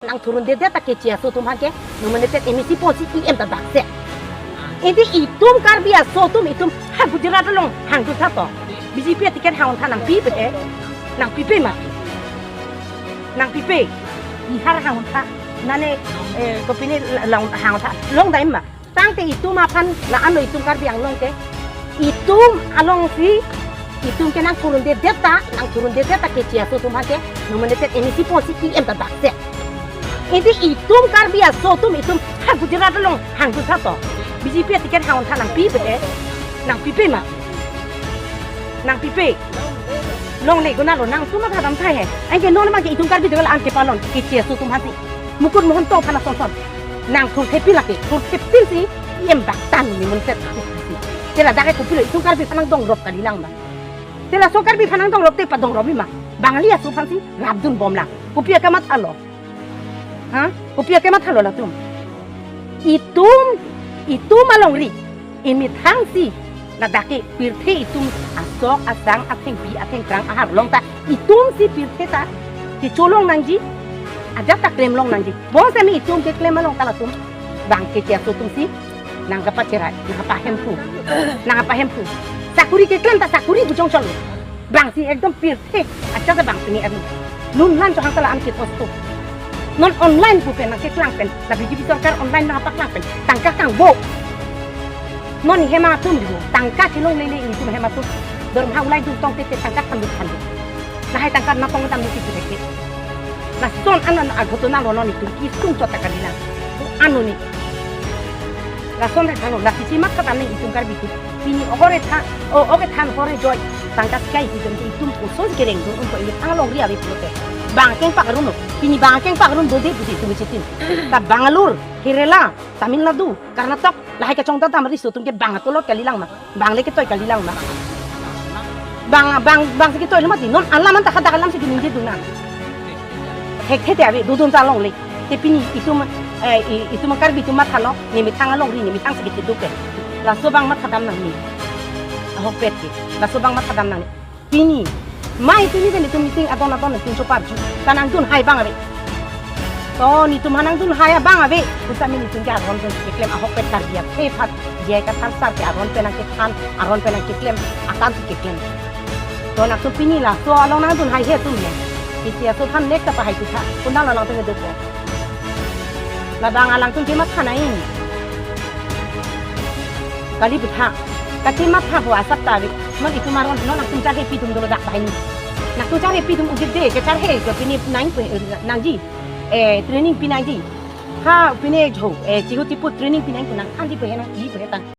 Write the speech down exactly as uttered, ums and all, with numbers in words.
Nang thurun dedet ta Keche aso atum aphan ke nominated M A C ponsi E M ta dak se. Edi itum Karbi aso atum itum ha Gujarat along hangdun tha to. B J P ticket hang tha nangpipe he. Nangpipe ma. Nangpipe. Bihar hang tha. Nane, eh, kopine long hang tha. Longdam ma. Tangte itum aphan la-an lo itum Karbi Anglong ke. Itum alongsi, itum ke nang thurun dedet ta, nang thurun dedet ta Keche aso atum aphan ke nominated M A C ponsi E M ta dak se. Edi itum Karbi aso atum itum ha Gujarat along hangdun tha to. B J P ticket hang tha nangpipe he. Nangpipe ma. Nangpipe. Longle konatlo nangtum mathadam tha he. Anke non ma ke itum Karbi devel an kepalon Keche aso atum aphansi. Mukut Mahanta aphan asonson. Nang thurthepin lake, thurthepinsi E M dak tan ni munset. Te ladak ke kopilo itum Karbi aphan nangdongrop kalilang ma. Te laso Karbi aphan nangdongrop te padongrop ma. Bangali aso aphansi rapdun bom lang. Kopi akamatha lo. Ha? Kopi akamatha lo latum. Itum, itum alongri. Emethangsi ladak ke pirthe itum asok asang athengpi athengphrang aharlong ta itumsi pirthe ta kecholong nangji, ajat ta klemlong nangji. Bonsitame itum keklem along ta latum bang Keche aso atumsi nang kapacherai, nang kapahemphu, nang kapahemphu. Sakuri keklem ta sakuri pu chongchong. Bangsi ekdom pirthe, acha ta bang pini anu. Nunlang chohang ta la-an kethos tu. Non online pu pen nangkeklang pen, la B J P sorkar online nangpaklang pen. Tangka kangbo. Non hem atum di tangka chelonglele itum hem atum. Dorma ulai dun tong tete tangka tangduk tangduk. Lahai tangka natong tangduk itu tete. Lason anan aghotona lo non itum kisung chot ta kalilang. Anu ni. Lason hai thalo, la sisi mat katan ni itum Karbi tu. Pini ohore tha, o oke than hore joi. Tangka sky itum itum koson kereng dun untuk ini tang alongri ave pulote. Bang kengpak arum lo. Pini bang kengpak arum dode pusi itum ichitin. Ta Bangalore, Kerala, Tamil Nadu, Karnataka, lahai kachongdam riso atum ke bang atolot kalilang ma. Bang le ketoi kalilang ma. Bang, bang, bangsi ketoi lo mati. Non alam anta hadak alamsi kiningje dun nang. Thekthe te ave, dodun ta longle. Te pini itum, eh, i-, itum Karbi atum mathalo, nemethang alongri, nemethangsi ketheduk ke. Laso bang mathadam nangji. Ahokpet ke. Laso bang mathadam nangji. Pini. Mai pini pen itum meeting adon adon itum choparju. Kanang dunhai bang ave. To netum aphan nangdunhai abang ave. Pusitame netum ke aron pen keklem ahokpet Karbi akhei aphan. J I Kathar sar ke aron pen nangkethan, aron pen nangkeklem, akansi keklem. To nangtum pini laso along nangdunhai he atum le. Keche aso aphan nek ta pahai pitha. Konat alangtum kedo po. Labang alangtum kematha nangji. Kali pitha. Kachematha bo asap ta ave. Non itum aron non nangtum charhepi atum dolo dak banghini. Nangtum charhepi atum ujit de kecharhe ke pini nang pu, eh, nangji. Eh, training pi nangji. Ha pini jho, eh, chihu chipu training pi nangji nang thanji pu he nang i pu he tang.